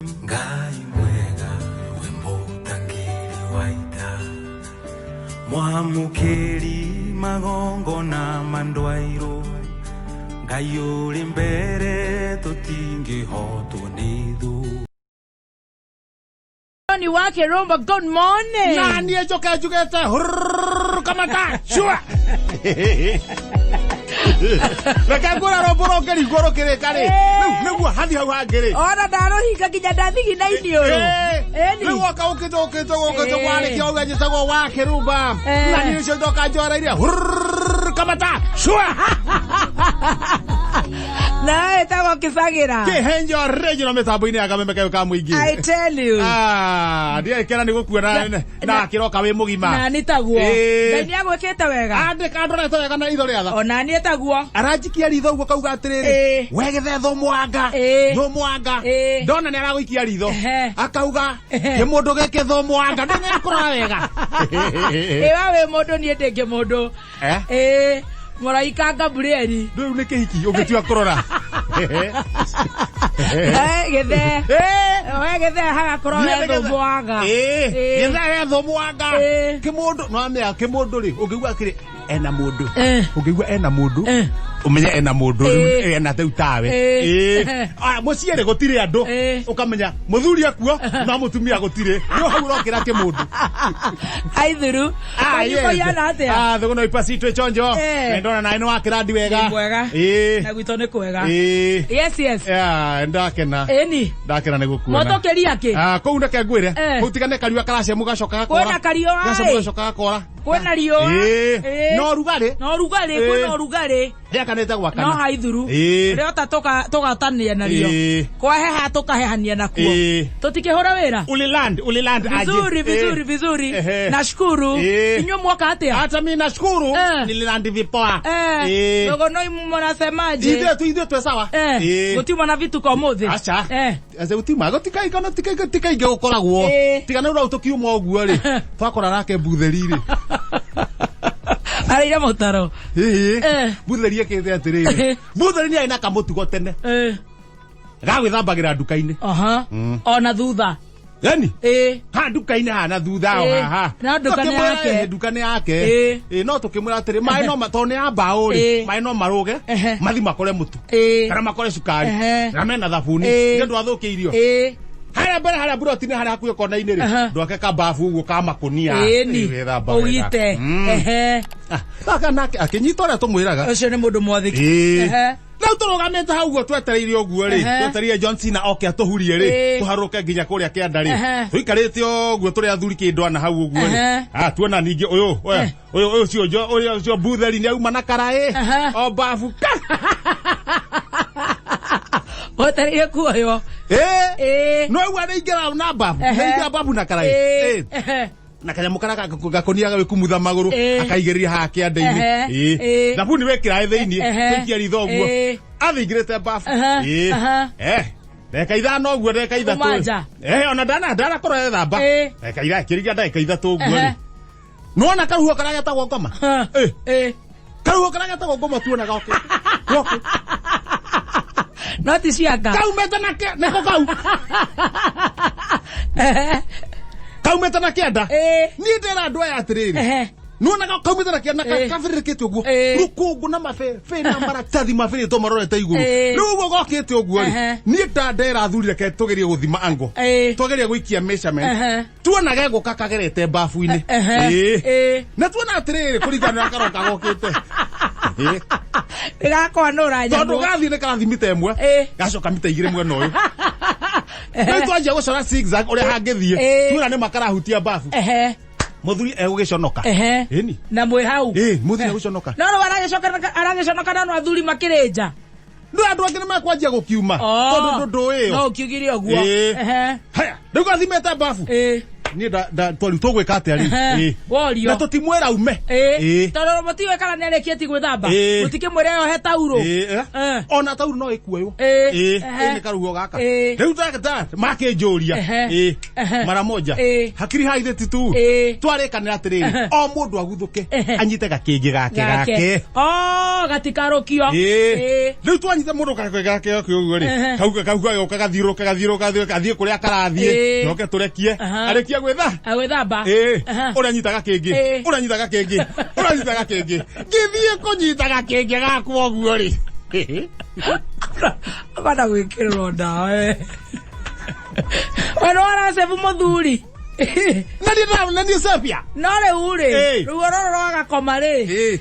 Ngai mwega we mũtangĩri wa ita, mwamũkĩri magongona ma ndwairũ, Ngai ũrĩ mbere tũtingĩhotwo nĩ thũ. Ni wake Rumba, good morning. Na niä njoke njugäte kamata cua reke ngwä rå rå ngä ringwo rå kä rä ka rä rä u hathi hau hangä rä Ona ndaruhinga nginya ndathigina iniũrũ. Ĩni. rä u woka å kä te å kä te å kä te Ĩĩ. warä kia å njätagwo wa kä rumba Eh. na niä cio ndoka njoreire kamata cua Na ĩtagwo kĩbagĩra. kä henjo rä mä tambo-inä ya kameme kayo ka må ingä I tell you. ndiakä ra nä gå kuona na kä roka wä må gima Na nĩ taguo. Ĩĩ. Ngai nĩ agwĩkĩte wega. andä ka ndorete wega na itho rä atha Ona niĩ taguo. aranjikia ritho ũguo kauga atĩrĩrĩ Ĩĩ. we gĩthetho mwanga Ĩĩ. thũ mwanga Ĩĩ. ndona nĩ aragũikia ritho Ehe. akauga Ehe. kĩmũndũ gĩkĩ thũ mwanga ndĩgĩkũra wega Ĩ we wĩ mũndũ niĩ ndĩngĩ mũndũ. Eh? Ĩ mũraika Gabrieli. rĩu nĩ kĩhiki ũngĩtua kũrora Eh, gĩthe. Ĩĩ. We gĩthe hagakorwo Niĩ we nĩ thũ gĩthe- mwanga. Ĩĩ. Ĩĩ. gĩthe we thũ mwanga Ĩĩ. kĩmũndũ nĩwamenya kĩmũndũ rĩ ũngĩigua atĩrĩ ena mũndũ Eh. ũngĩigua ena mũndũ Eh. ũmenye ena mũndũ Ĩĩ. rĩu ena rĩu tawe Ĩĩ. Ĩĩ. Aya, mũciĩ rĩ gũtirĩ andũ Ĩĩ. ũkamenya mũthuri akuo no mũtumia gũtirĩ rĩu hau ũrokĩra kĩmũndũ Aithuru. Kwanyu kũhiana atĩa? Ah, thũgũno ipacitwe chonjo Eh. ndona nawe nĩ wakĩrandi wega Nĩ mwega. Ĩĩ. Na gwitũ nĩ kwega. Ĩĩ. Yes, yes. Yeah, ndakena Ĩni. ndakena nĩ gũkuona Mwatũkĩria kĩ? Ah, kũu reke ngwĩre Eh. kũu tiga nĩ kariũa karacemu gacoka gakora Kwĩna kariũa, gacemu ĩ. gacoka gakora Kwĩna riũa. Ĩĩ. Ĩĩ. na ũrugarĩ Na ũrugarĩ, Ĩĩ. kwĩna ũrugarĩ. rĩakanĩte gwakana No haithuru. Ĩĩ. Rĩota tũgatania nario. Ĩĩ. Kwaheha tũkahehania nakuo. Ĩĩ. Tũtikĩhũra wĩra. uliland uliland aje. Vizuri, vizuri, Ĩĩ. vizuri. Ehe. Nashukuru. Ĩĩ. Inyuĩ mwoka atĩa? hata mi nashukuru Eh. nililandi vipoa Eh. Ĩĩ. Thogonoi mũnasemaje? ithuĩ tu ithuĩ twĩ sawa Eh. Ĩĩ. Gũtiuma na vituko ũmũthĩ. aca Eh. aca gũtiuma gũtikaigana tikaingĩ gũkoragwo Ĩĩ. tiga nĩ ũrau tũkiuma ũguo rĩ twakora nake mbutheri rĩ Arĩire mũtaro. Ĩĩ. Eh. mbutheri ĩkĩte atĩrĩrĩ mbutheri nĩ arĩ na kamũtugo tene Eh. gagwĩthambagĩra nduka-inĩ Aha. Ona thutha. yani Ĩĩ. ha nduka-inĩ haha na thutha o Ĩĩ. haha No nduka nĩ Tũkĩmwĩra, yake. ĩĩ, nduka nĩ yake Ĩĩ. Ĩĩ, no tũkĩmwĩra atĩrĩ maĩ no tondũ nĩ ya mbaũ rĩ Ĩĩ. maĩ no marũge Ehe. mathi makore mũtu Ĩĩ. kana makore cukari Ehe. na mena thabuni Ĩĩ. nĩ ndwathũkia irio Ĩĩ. harĩa mbere harĩa mburoti-inĩ harĩa hakuhĩ kona-inĩ rĩ Aha. ndwake kambabu ũguo ka makũnia Ĩni. Ĩĩ, wĩthamba wega. Ũgite. Mm. Ehe. Ah, gaka nake akĩnyita ũrĩa tũmwĩraga Ũcio nĩ mũndũ mwathĩki. Ĩĩ. Ehe. rĩu tũrũgamĩte hau ũguo twetereire ũguo rĩ Ehe. twetereire John Cena oke atũhurie rĩ Ĩĩ. tũharũke nginya kũrĩa kĩanda rĩ Ehe. tũikarĩte ũguo tũrĩ athuri kĩndũ ana hau ũguo rĩ Ehe. ah tuona ningĩ ũyũ ũyũ Eh. ũyũ ũyũ ũcio ũrĩa ũcio mbutheri nĩ auma na karaĩ Ehe. o babu ka Wetereire kuoywo. ĩĩ Ĩĩ. no aigua nĩ na babu Ehe. nĩ aingĩra babu na karaĩ Ĩĩ. Ĩĩ. Ehe. na kanyamũ karĩa gakũnia gagĩkumutha magũrũ Ĩĩ. akaigĩrĩria haha kĩanda-inĩ Ehe. Ĩĩ. Ĩĩ. thabuni wĩkĩraĩ thĩiniĩ Ehe. tũikia ritho ũguo Ĩĩ. athingĩrĩte babu Ehe. Ĩĩ. Aha. Eh, ndagĩka ithano ũguo ndagĩka Kuma ithatũ nja. Eh, ona ndana ndanakorwo ethamba Ĩĩ. ndagĩka ira kĩriga ndagĩka ithatũ ũguo rĩ Ehe. nĩwona karuho karĩa getagwo ngoma Ha. Ĩĩ. Ĩĩ. karuho karĩa getagwo ngoma tuona goke goke No ti cianga. kaumĩte na kĩ nĩko kau Ehe. kaumĩte na kĩanda Ĩĩ. niĩ ndĩra andũ aya atĩrĩrĩ Ehe. nona kaumĩte na kĩanda Ĩĩ. kabĩrĩrĩkĩte ũguo Ĩĩ. rũkũngũ na mabebe na maratathi mabĩrĩtwo marorete igũrũ Ĩĩ. rĩu ũguo gokĩte ũguo rĩ Ehe. niĩ ndandera athuri reke tũgerie gũthima ango Ĩĩ. twageria gũikia measurement Ehe. tuona gegũka kagerete babu-inĩ Ehe. Ĩĩ. Ĩĩ. na tuona atĩrĩrĩ kũringana na karoka gokĩte Ĩĩ. Ĩgakwanũra tondũ nyamũ. gathiĩ nĩ karathi mita ĩmwe Ĩĩ. gacoka mita igĩrĩ mwena ũyũ rĩu twanjia gũcora zigzag ũrĩa hangĩthiĩ Ĩĩ. tuona nĩ makarahutia babu Ehe. mũthuri egũgĩconoka Ehe. Ĩni. Na mwĩ hau. Ĩĩ, mũthuri egũconoka No rĩu aragĩconoka na no athuri makĩrĩ nja. nĩ andũ angĩ nĩ mekwanjia gũkiuma tondũ ndũ ĩyo No ũkiugire ũguo. Ĩĩ. Ehe. haya rĩu gathimĩte babu Ĩĩ. Niĩ twarĩu tũgwĩka atĩa rĩu? Ehe. Ĩ. Worio. Na tũtimwĩra ume. Ĩ. Ĩ. Tondũ mũtiũĩ kana nĩarĩkĩtie gwĩthamba. Ĩ. Mũtikĩmwĩre ohe taurũ. Ĩ, eh. Eh. Ona taurũ no ĩkuoywo. Ĩ. Ĩ. Ehe. Ĩ, nĩ karuo gaka. Ĩ. Rĩu makĩnjũria. Ehe. Ĩ. Ehe. Mara moja. Ĩ. Hakiri haithĩti tu. Ĩ. Twarĩkanĩra atĩrĩrĩ, Ehe. o mũndũ aguthũke Ehe. anyite gakĩngĩ gake gake. Oh, gatikarũkio. Ĩ. Ĩ. Rĩu twanyita mũndũ gake gake gake ũguo rĩ, Ehe. kau kau gagĩũka gathiũrũka gathiũrũka gathiũrũka athiĩ kũrĩa karathiĩ, Ĩ. coke tũrekie, Aha. arĩkia gwĩtha Agwĩthamba. Ĩ, Aha. ũrĩa anyitaga kĩngĩ, Ĩ. ũrĩa anyitaga kĩngĩ, ũrĩa anyitaga kĩngĩ, ngĩthiĩ kũnyita gakĩngĩ gakwa ũguo rĩ. Bana gwĩkĩrĩrwo ndawa we. We nĩ waracebu mũthuri. Na niĩ na niĩ sepia. No rĩu rĩ, Ĩ. ruo rũrũ rwa gakoma rĩ, Ĩ.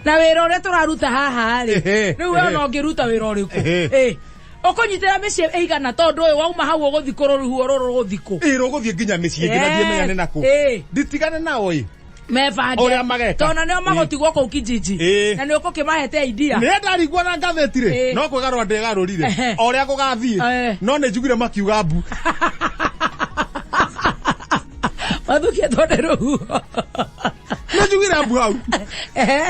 na wĩra ũrĩa tũraruta haha rĩ, Ehe. rĩu we ona ũngĩruta wĩra ũrĩkũ? Ehe. Ĩ. Ũkũnyitĩra mĩciĩ ĩigana tondũ ũyũ wauma hau ũgũthiĩ kũ rũhuho rũrũ rũgũthiĩ kũ? Ĩ, rũgũthiĩ nginya mĩciĩ ĩngĩ na thiĩ Yes. menyane nakũ. Ĩ. Nditigane nao ĩ. Mebange. Ũrĩa mageka. Tondũ nĩo magũtigwo kũu kijiji. Ĩ. Na nĩ ũkũkĩmahete idea. Nĩ ndarigwo na ngathĩti rĩ, Ĩ. no kwĩgarũra ndĩgarũrire. Ehe. O ũrĩa gũgathiĩ. Eh. No nĩ njugire makiuga mbu. Mathukĩtwo nĩ rũhuho. Nĩ njugire mbu hau.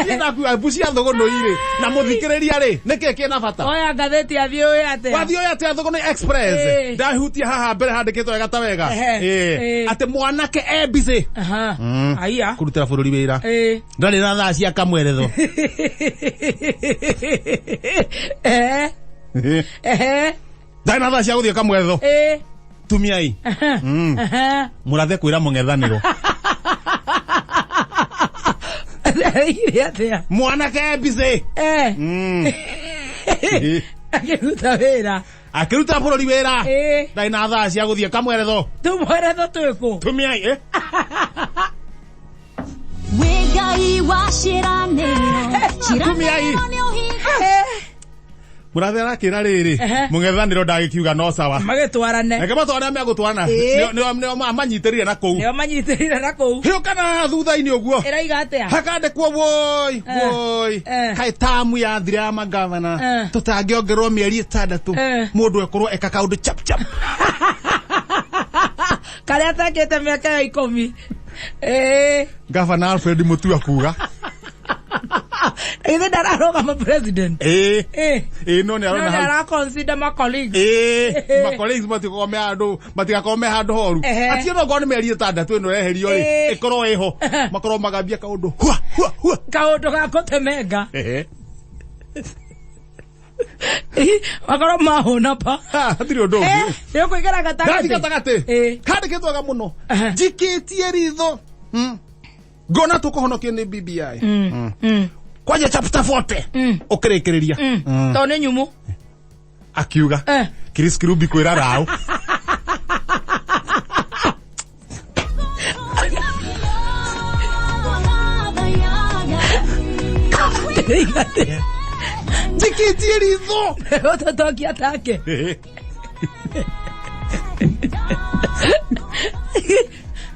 Niĩ ndakuga mbu cia thũgũnũi rĩ, na mũthikĩrĩria rĩ, nĩkĩ kĩna bata? Oya ngathĩti athiĩ ũĩ atĩa. Wathiĩ ũyũ atĩa Thũgũnũi Express. Ĩ. Ndahutia haha mbere handĩkĩtwo wega ta wega. Ehe. Ĩ. Ĩ. Atĩ mwanake e busy. Aha. Aya. Kũrutĩra bũrũri wĩra. Ĩ. Ndarĩ na thaa cia kamweretho. Ehe. Ehe. Ndarĩ na thaa cia gũthiĩ kamweretho. Ĩ. Tumiai. Aha. Mũrathe kwĩra mũng'ethanĩro. Areigire atĩa? Mwanake e busy. Eh. Akĩruta wĩra. Akĩrutĩra bũrũri wĩra. Ĩ. Ndarĩ na thaa cia gũthiĩ kamweretho. Tumweretho twĩkũ? Tumiai. Eh? Wĩ Ngai wa ciĩranĩro Tumiai. ciĩranĩro nĩ ũhinga Eh. Mũrathe arakĩra rĩrĩ. Ehe. Mũng'ethanĩro ndagĩkiuga no sawa. Magĩtwarane. Reke matwarane megũtwarana. Ĩ. Nĩo manyitĩrĩire na kũu. Nĩo manyitĩrĩire na kũu. Hĩũkana haha thutha-inĩ ũguo. Ĩraiga atĩa? Hakandĩkwo woi Eh, woi eh. kaĩ tamu yathira ya magavana Eh. tũtangĩongererwo mĩeri ĩtandatũ Eh. mũndũ ekorwo eka kaũndũ chap chap. Karĩa atekĩte mĩaka ya ikũmi. Ĩ. Gavana Alfred Mutua kuga Na githĩ ndararũgama president? ĩĩ Ĩ. ĩĩ no nĩ No arona nĩ hau araconsider ma colleagues. ĩĩ ma colleagues matigakorwo me handũ matigakorwo me handũ horu Ehe. atie no ngorwo nĩ mĩeri ĩtandatũ ĩno ĩreherio rĩ Ĩĩ. ĩkorwo ĩho makorwo magambia kaũndũ hua hua hua. Kaũndũ ga kũtemenga. Ehe. Makorwo mahũna pa. Ha, hatirĩ ũndũ ũngĩ. Nĩ ũkũingĩra gatagatĩ. Ndathi gatagatĩ Ĩĩ. kandĩkĩtwo wega mũno Ehe. njikĩtie ritho ngona tũkũhonokio nĩ BBI kwanja chapter 40 ũkĩrĩkĩrĩria Tondũ nĩ nyumu. akiuga Eh. Chris Kirubi kwĩra raũ Ndĩraiga atĩa? njikĩtie ritho Ũtũtokia take.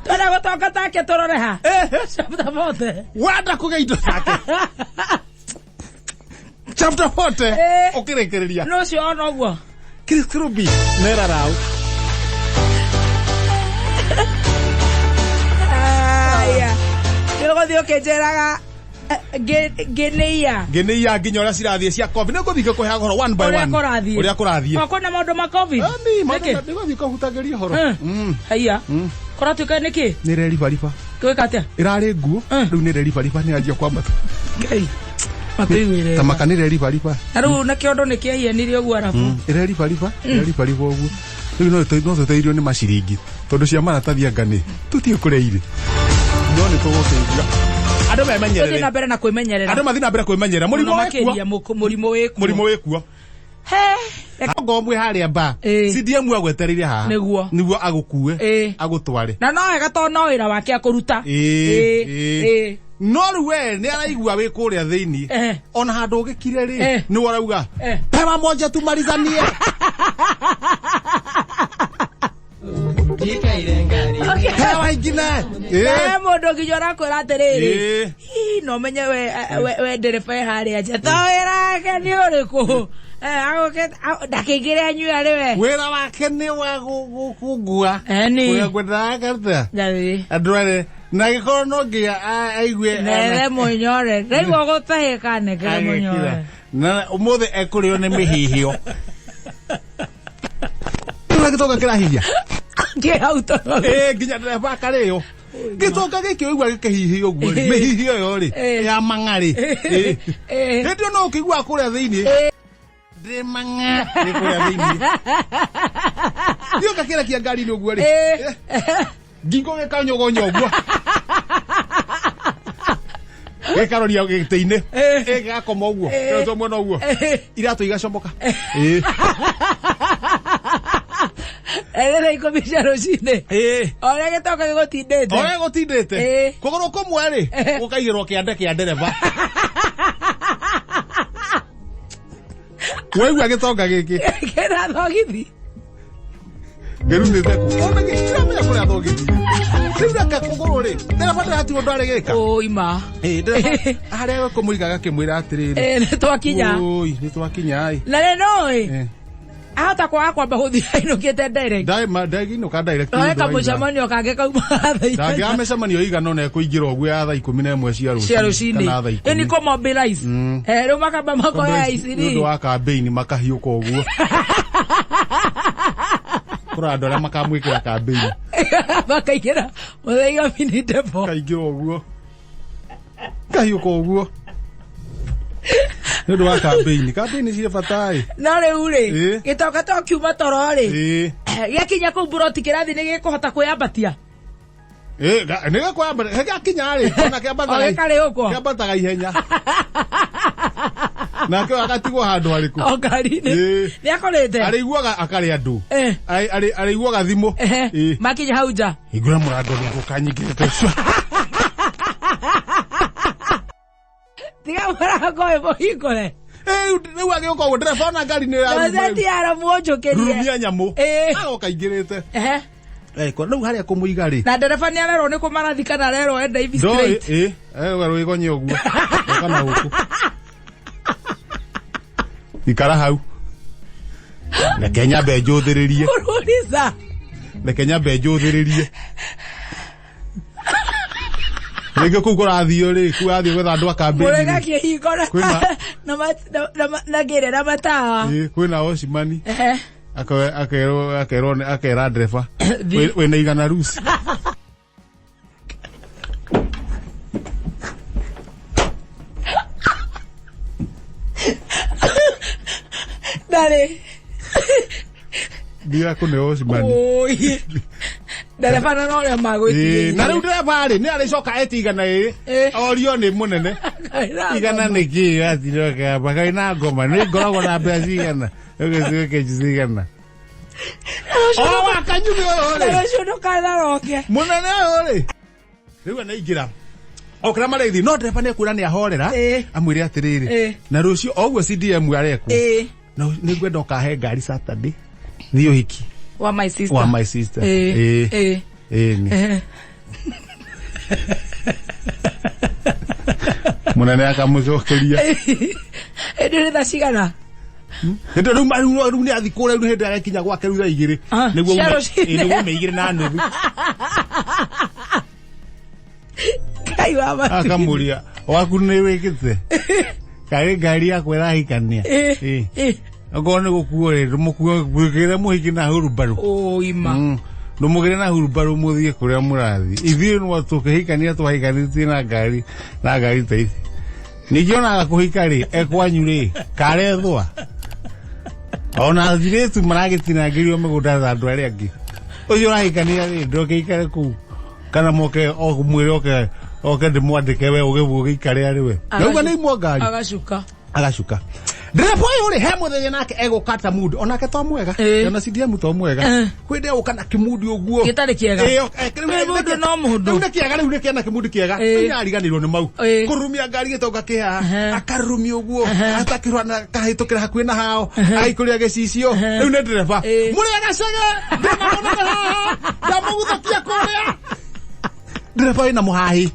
Twenda gũtoka take tũrore ha. Chapter 40. wenda kũgĩa indo take chapter 40 Eh. ũkĩrĩkĩrĩria Nũ ũcio ona ũguo. Chris Kirubi nera raũ Aya. Nĩ ũgũthiĩ ũkĩnjĩraga ngĩnĩia. ngĩnĩia nginya ũrĩa cirathiĩ cia covid nĩ ngũthiĩ ngĩkũheaga ũhoro one by Ũrĩa one kũrathiĩ. ũrĩa kũrathiĩ O, kwĩna maũndũ ma covid. Ani, Nĩkĩ? nĩ gũthiĩ kũhutagĩria ũhoro Eh. Haiya. Kũratuĩka nĩkĩ? nĩ reribariba Gwĩka atĩa? ĩrarĩ nguo Eh. rĩu nĩ reribariba nĩ yanjia kwambata Ngai. Matũiguĩre. ta maka nĩ reribariba Na rĩu na kĩondo nĩ kĩahianire ũguo arabu. ĩreribariba ĩreribariba ũguo rĩu no tũteithio nĩ maciringi tondũ cia maratathi anga nĩ tũtiĩ kũrĩa irĩ no nĩ tũgũteithio andũ Tũthiĩ na memenyerere mbere na kwĩmenyerera. andũ mathiĩ na mbere kwĩmenyerera Mũno mũrimũ wĩkuo makĩria mũrimũ wĩkuo. mũrimũ wĩkuo He. ngo mwĩ harĩa ba Ĩ. CDM agwetereire haha Nĩguo. nĩguo agũkue Ĩ. agũtware Na no wega tondũ no wĩra wake akũruta. Ĩ, Ĩ. ĩ. Ĩ. no rĩu we nĩ araigua wĩ kũrĩa thĩinĩ Eh. ona handũ ũgĩkire rĩ Eh. nĩ arauga Eh. pewa moja tumalizanie pewa ingine He Ĩ. mũndũ nginya ũrakwĩra atĩrĩrĩ. Ĩ. Hihi no menye we we ndereba e harĩa nja. To wĩra wake nĩ ũrĩkũ? Agũkĩte ndakĩingĩre anyue arĩ we. Wĩra wake nĩ wa kũngua. Eni. Kũrĩa ngwendaga karuta. Ndathi. Andũ arĩa na gĩkorwo no nginya aigue Nere mũnyore. Ndaigua gũtahĩka nengere agĩkira. mũnyore. Na ũmũthĩ ekũrĩo nĩ mĩhihio. Rĩu gĩtonga kĩrahihia. Kĩ hau toro. Ĩĩ nginya ndereba akarĩo. Gĩtonga gĩkĩ ũigua gĩkĩhihia ũguo rĩ, mĩhihio ĩyo rĩ, Ĩĩ. ya mang'a rĩ. Ĩĩ. Ĩĩ. Hĩndĩ ĩyo no ũkĩiguaga kũrĩa thĩinĩ. Ndĩ mang'a ndĩ kũrĩa thĩinĩ. Gĩoka kĩrakia ngari-inĩ ũguo rĩ. Ĩĩ. Ngingo gĩkanyogonya ũguo. Gĩkaroria gĩtĩ-inĩ. Ĩĩ. Ĩĩ gĩgakoma ũguo. Ĩĩ. Kĩrotwo mwena ũguo. Iratũ igacomoka. Ĩĩ. Ere thaa 10 cia rũcinĩ. Ĩĩ. O ũrĩa gĩtonga gĩgũtindĩte. Ũrĩa gũtindĩte. Ĩĩ. Kũgũrũ kũmwe rĩ, gũkaigĩrwo kĩande kĩa ndereba. Waigua gĩtonga gĩkĩ Kĩna thogithi. gĩrumĩte kũ? Ona gĩtiramenya kũrĩa thogithi. Rĩu reke kũgũrũ rĩ, ndereba ndĩratigwo ũndũ arĩ gĩka. Ũi ma. Ĩĩ, ndereba harĩa ekũmũiga agakĩmwĩra atĩrĩrĩ. Ĩĩ nĩ twakinya. Ũi, nĩ twakinya ĩ. Na rĩ nũĩ. Ĩĩ. Ahota kwaga kwamba gũthiĩ ainũkĩte direct. Ndainũka direct. Noe kamũcemanio kangĩ kauma thaa 8. Ndangĩaga mĩcemanio ĩigana ũna ĩkũingĩra ũguo ya thaa 11 cia rũcinĩ. Cia rũcinĩ. Kana thaa Ĩni 10. kũ mobilize. Eh, rĩu makamba makoya Nĩ ũndũ ICD. wa kambĩini makahiũka ũguo. Kũrĩ andũ arĩa makamwĩkĩra kambĩini. Makaingĩra mũthaiga mini depot. Kaingĩra ũguo. Kahiũka ũguo. Nĩ ũndũ wa kambĩini. Kambĩini cirĩ bata ĩ. No rĩu rĩ, Ĩĩ. gĩtonga to kiuma toro rĩ, Ĩĩ. gĩakinya kũu buroti kĩrathi nĩ gĩkũhota kwĩambatia. Ĩĩ, nĩ gĩkwambata, gĩakinya rĩ, ona kĩambataga. O gĩkarĩ ũkwa. Kĩambataga ihenya. Nake ũyũ agatigwo handũ harĩkũ? O ngari-inĩ. Ĩĩ. Nĩ akorĩte. Arĩiguaga akarĩ andũ. Eh. Arĩiguaga thimũ. Ehe. Ĩĩ. Makinya hau nja. Hingũra mũrango nĩguo kanyingĩrĩte ũcio. Tiga mũrango ũyũ mũhingũre. Ĩĩ, rĩu agĩũka ũguo ndereba ona ngari nĩ Gazeti ya Arabu ũnjũkĩrie. rurumia nyamũ. Ĩĩ. Agoka aingĩrĩte. Ehe. Eh, kwa rĩu harĩa kũmũiga rĩ. Na ndereba nĩ arerwo nĩ kũ marathi kana arerwo enda ibi Ndoĩ, straight. ĩĩ, rwĩgonye ũguo. Ũka na gũkũ. Ikara hau. Reke nyambe njũthĩrĩrie. Kũruriza. Reke nyambe njũthĩrĩrie. Rĩngĩ kũu kũrathio rĩ, kũu athiĩ gwetha andũ a kambĩini. Mũrega kĩhingo na Kwĩna- na na na ngĩrĩ na matawa. Ĩĩ, kwĩna ocimani. Ehe. Akerwo akerwo akera ndereba. Thiĩ. Wĩna igana ruci. Ndarĩ. Ndiga kũne ocimani. Ũi. Ndereba na ũrĩa magwĩtigĩire. Ĩĩ, na rĩu ndereba rĩ nĩ arĩcoka eti igana ĩrĩ Ĩĩ. orio nĩ mũnene igana nĩ kĩ gatiroka kaĩ na ngoma nĩ ngoragwo na mbeca cigana ũgĩciwĩke cigana o wa kanyuthi ũyũ rĩ Rũciũ ndũkanaroke. mũnene ũyũ rĩ rĩu anaingĩra o kĩrĩa marĩthi no ndereba nĩ ekuona nĩ ahorera Ĩĩ. amwĩre atĩrĩrĩ Ĩĩ. na rũciũ o ũguo CDM arekwo Ĩĩ. na nĩ ngwenda ũkahe ngari Saturday thiĩ ũhiki Wa my sister. wa my sister Ĩĩ. Ĩĩ. Ĩĩ. Ĩĩ nĩ Ehe. Mũnene akamũcokeria. Hĩndĩ nĩ thaa cigana? Hĩndĩ rĩu rĩu rĩu nĩ athi kũrĩa rĩu hĩndĩ arakinya gwake rĩu thaa 2. Ah, Nĩguo cia ume rũcinĩ. ĩĩ, nĩguo ume 2:30. Ngai wa matu. Akamũria waku nĩ wĩkĩte karĩ ngari yakwa ĩrahikania. Ĩĩ. Ĩĩ. Ĩĩ. Okorwo nĩ gũkuo rĩ ndũmũkue gwĩkĩre mũhiki na hurumbarũ. Ũi ma. Ndũmũgĩre na hurumbarũ mũthiĩ kũrĩa mũrathiĩ. Ithuĩ no tũkĩhikania twahikanĩtie na ngari na ngari ta ici. Ningĩ ona agakũhika rĩ ekwanyu rĩ karethwa. Ona athirĩtu maragĩtinangĩrio mĩgũnda ta andũ arĩa angĩ. Ũcio ũrahikania rĩ ndũngĩikare kũu kana moke mwĩre oke oke ndĩmwandĩke we ũgĩbu ũgĩikare arĩ we. Nauga nĩ imwo ngari. Agacuka. Agacuka. Ndereba ũyũ rĩ he mũthenya nake egũkata mundu onake to mwega Ĩĩ. ona CDM to mwega Eh. kwĩ ndĩ egũka na kĩmundi ũguo Gĩtarĩ kĩega. Ĩĩ, rĩu Kwĩ mũndũ no mũndũ. Rĩu nĩ kĩega rĩu nĩ kĩena kĩmundi kĩega Ĩĩ. rĩu nĩariganĩirwo nĩ mau Ĩĩ. kũrurumia ngari gĩtonga kĩhaha Ehe. akarurumia ũguo atakĩrwa na kahĩtũkĩra hakuhĩ na hao agaikũria gĩcicio rĩu nĩ ndereba Ĩĩ. mũrĩ agacege ndĩna mũnene haha ndamũguthũkia kũrĩa ndereba wĩna mũhahi.